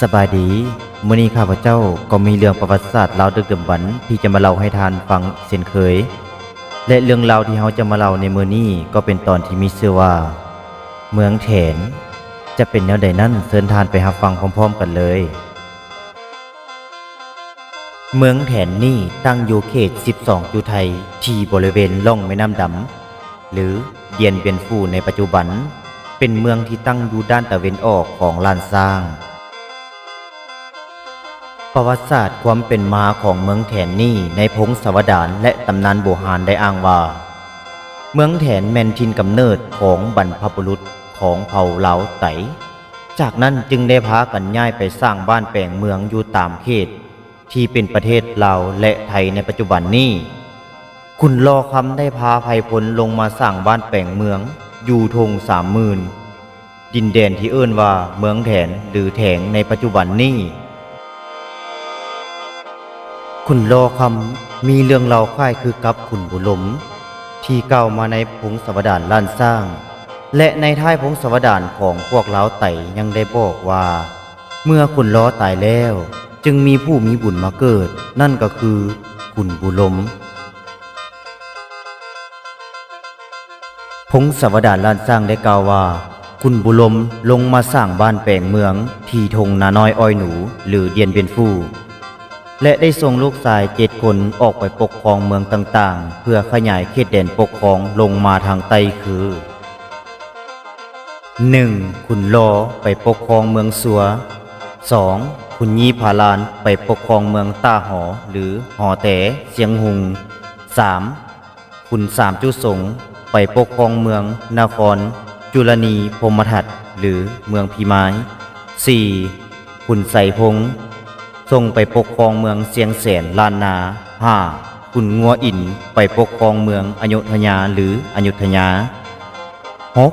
ສະບາຍດີ, ມື້ນີ້ຂ້າພະເຈົ້າກໍມີເລື່ອງປະຫວັດສາດລາວດຶກດຳບັນທີ່ຈະມາເລົ່າໃຫ້ທ່ານຟັງອີກເຊັ່ນເຄີຍ ແລະ ເລື່ອງລາວທີ່ເຮົາຈະມາເລົ່າໃນມື້ນີ້ກໍເປັນຕອນທີ່ມີຊື່ວ່າ ເມືອງແຖນ. ຈະເປັນແນວໃດນັ້ນ ເຊີນທ່ານໄປຮັບຟັງພ້ອມໆກັນເລີຍ. ເມືອງແຖນນີ້ຕັ້ງຢູ່ເຂດສິບສອງຈຸໄທ ທີ່ບໍລິເວນລ່ອງແມ່ນ້ຳດຳ ຫຼື ດຽນບຽນຟູໃນປັດຈຸບັນ, ເປັນເມືອງທີ່ຕັ້ງຢູ່ດ້ານຕາເວັນອອກຂອງລ້ານຊ້າງ. ປະຫວັດສາດຄວາມເປັນມາຂອງເມືອງແຖນນີ້ ໃນພົງສາວະດານ ແລະ ຕຳນານບູຮານໄດ້ອ້າງວ່າ ເມືອງແຖນແມ່ນຖິ່ນກຳເນີດຂອງບັນພະບຸລຸດຂອງເຜົ່າລາວໄຕ, ຈາກນັ້ນຈຶ່ງໄດ້ພາກັນຍ້າຍໄປສ້າງບ້ານແປງເມືອງຢູ່ຕາມເຂດ ທີ່ເປັນປະເທດລາວ ແລະ ໄທໃນປັດຈຸບັນນີ້. ຂຸນຫຼໍ່ຄຳໄດ້ພາໄພພົນລົງມາສ້າງບ້ານແປງເມືອງຢູ່ທົ່ງສາມໝື່ນ, ດິນແດນທີ່ເອີ້ນວ່າເມືອງແຖນ ຫຼື ແຖງໃນປັດຈຸບັນນີ້. ຂຸນຫຼໍ່ຄຳມີເລື່ອງລາວຄ້າຍຄືກັບຂຸນບູລົມ ທີ່ກ່າວມາໃນພົງສາວະດານລ້ານຊ້າງ ແລະ ໃນທ້າຍພົງສາວະດານຂອງພວກລາວໄຕຍັງໄດ້ບອກວ່າ ເມື່ອຂຸນຫຼໍ່ຕາຍແລ້ວ ຈຶ່ງມີຜູ້ມີບຸນມາເກີດ, ນັ້ນກໍຄືຂຸນບູລົມ. ພົງສາວະດານລ້ານຊ້າງໄດ້ກ່າວວ່າ ຂຸນບູລົມລົງມາສ້າງບ້ານແປງເມືອງທີ່ທົ່ງນານ້ອຍອ້ອຍໜູ ຫຼື ດຽນບຽນຟູ ແລະ ໄດ້ສົ່ງລູກຊາຍເຈັດຄົນອອກໄປປົກຄອງເມືອງຕ່າງໆ ເພື່ອຂະຫຍາຍເຂດແດນປົກຄອງລົງມາທາງໃຕ້ຄື ໜຶ່ງ ຂຸນຫຼໍ່ໄປປົກຄອງເມືອງຊົວ, ສອງ ຂຸນຍີ່ຜາລານໄປປົກຄອງເມືອງຕາຫໍ ຫຼື ຫໍແຕ, ຊຽງຮຸງ, ສາມ ຂຸນສາມຈຸສົງໄປປົກຄອງເມືອງນະຄອນຈຸລະນີພົມມະທັດ ຫຼື ເມືອງພີມາຍ, ສີ່ ຂຸນໄຊພົງ ສົ່ງໄປປົກຄອງເມືອງຊຽງແສນລ້ານນາ, ຫ້າ ຂຸນງົວອິນໄປປົກຄອງເມືອງອະຍຸທະຍາ ຫຼື ອະຍຸທະຍາ, ຫົກ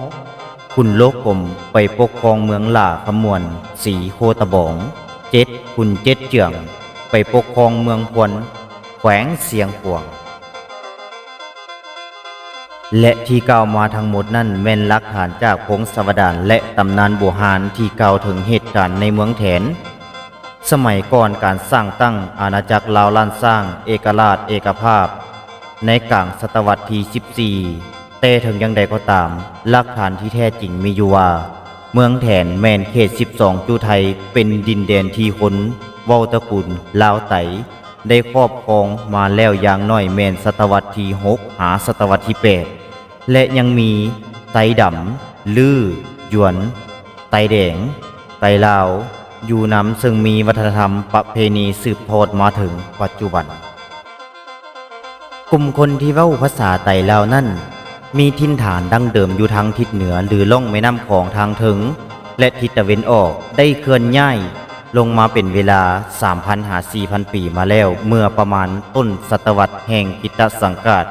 ຂຸນໂລກົມໄປປົກຄອງເມືອງຫຼ້າຄຳມ່ວນ ສີໂຄຕະບອງ, ເຈັດ ຂຸນເຈັດເຈືອງໄປປົກຄອງເມືອງພວນ ແຂວງຊຽງຂວາງ. ແລະ ທີ່ກ່າວມາທັງໝົດນັ້ນແມ່ນຫຼັກຖານຈາກພົງສາວະດານ ແລະ ຕຳນານບູຮານທີ່ກ່າວເຖິງເຫດການໃນເມືອງແຖນ ສະໄໝກ່ອນການສ້າງຕັ້ງອານາຈັກລາວລ້ານຊ້າງເອກະລາດເອກະພາບ ໃນກາງສະຕະວັດທີສິບສີ່. ແຕ່ເຖິງຢ່າງໃດກໍຕາມ, ຫຼັກຖານທີ່ແທ້ຈິງມີຢູ່ວ່າ ເມືອງແຖນແມ່ນເຂດສິບສອງຈຸໄທ ເປັນດິນແດນທີ່ຄົນເຜົ່າຕະກູນລາວໄຕ ໄດ້ຄອບຄອງມາແລ້ວຢ່າງໜ້ອຍແມ່ນສະຕະວັດທີຫົກ ຫາສະຕະວັດທີແປດ ແລະ ຍັງມີໄຕດຳ, ລື, ຢວນ, ໄຕແດງ, ໄຕລາວ ຢູ່ນຳ, ເຊິ່ງມີວັດທະນະທຳປະເພນີສືບທອດມາເຖິງປັດຈຸບັນ. ກຸ່ມຄົນທີ່ເວົ້າພາສາໄຕລາວນັ້ນ ມີຖິ່ນຖານດັ້ງເດີມຢູ່ທາງທິດເໜືອ ຫຼື ລ່ອງແມ່ນ້ຳຂອງທາງເທິງ ແລະ ທິດຕາເວັນອອກ ໄດ້ເຄື່ອນຍ້າຍລົງມາເປັນເວລາສາມພັນຫາສີ່ພັນປີມາແລ້ວ ເມື່ອປະມານຕົ້ນສະຕະວັດແຫ່ງຄຣິສຕະສັງກາດ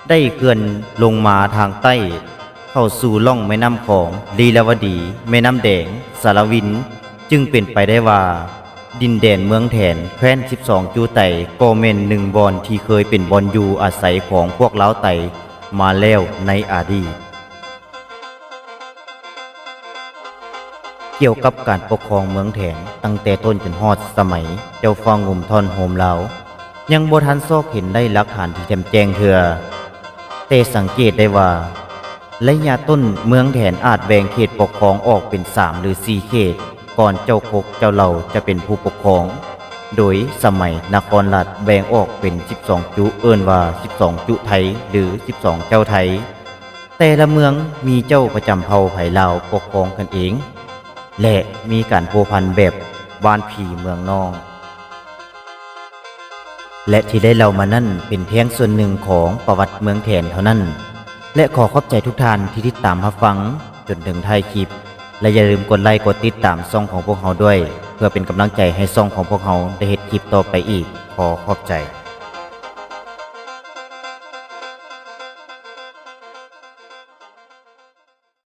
ໄດ້ເຄື່ອນລົງມາທາງໃຕ້ ເຂົ້າສູ່ລ່ອງແມ່ນ້ຳຂອງ, ລີລາວະດີ, ແມ່ນ້ຳແດງ, ສາລະວິນ, ຈຶ່ງເປັນໄປໄດ້ວ່າ ດິນແດນເມືອງແຖນ ແຄວ້ນສິບສອງຈຸໄຕ ກໍແມ່ນໜຶ່ງບ່ອນທີ່ເຄີຍເປັນບ່ອນຢູ່ອາໄສຂອງພວກລາວໄຕມາແລ້ວໃນອະດີດ. ກ່ຽວກັບການປົກຄອງເມືອງແຖນ ຕັ້ງແຕ່ຕົ້ນຈົນຮອດສະໄໝເຈົ້າຟ້າງຸ່ມທ່ອນໂຮມລາວ ຍັງບໍ່ທັນຊອກເຫັນໄດ້ຫຼັກຖານທີ່ແຈ່ມແຈ້ງເທື່ອ. ແຕ່ສັງເກດໄດ້ວ່າ ໄລຍະຕົ້ນເມືອງແຖນອາດແບ່ງເຂດປົກຄອງອອກເປັນສາມ ຫຼື ສີ່ເຂດ ກ່ອນເຈົ້າຄົກເຈົ້າເຫຼົ່າຈະເປັນຜູ້ປົກຄອງ, ໂດຍສະໄໝນະຄອນລັດແບ່ງອອກເປັນສິບສອງຈຸ ເອີ້ນວ່າສິບສອງຈຸໄທ ຫຼື ສິບສອງເຈົ້າໄທ. ແຕ່ລະເມືອງມີເຈົ້າປະຈຳເຜົ່າໄພລາວປົກຄອງກັນເອງ ແລະ ມີການພົວພັນແບບບ້ານພີ່ເມືອງນ້ອງ. ແລະ ທີ່ໄດ້ເລົ່າມານັ້ນເປັນພຽງສ່ວນໜຶ່ງຂອງປະຫວັດເມືອງແຖນເທົ່ານັ້ນ ແລະ ຂໍຂອບໃຈທຸກທ່ານທີ່ຕິດຕາມຮັບຟັງຈົນເຖິງທ້າຍຄລິບ ແລະ ຢ່າລືມກົດໄລກົດຕິດຕາມຊ່ອງຂອງພວກເຮົາດ້ວຍ ເພື່ອເປັນກຳລັງໃຈໃຫ້ຊ່ອງຂອງພວກເຮົາໄດ້ເຮັດຄລິບຕໍ່ໄປອີກ. ຂໍຂອບໃຈ.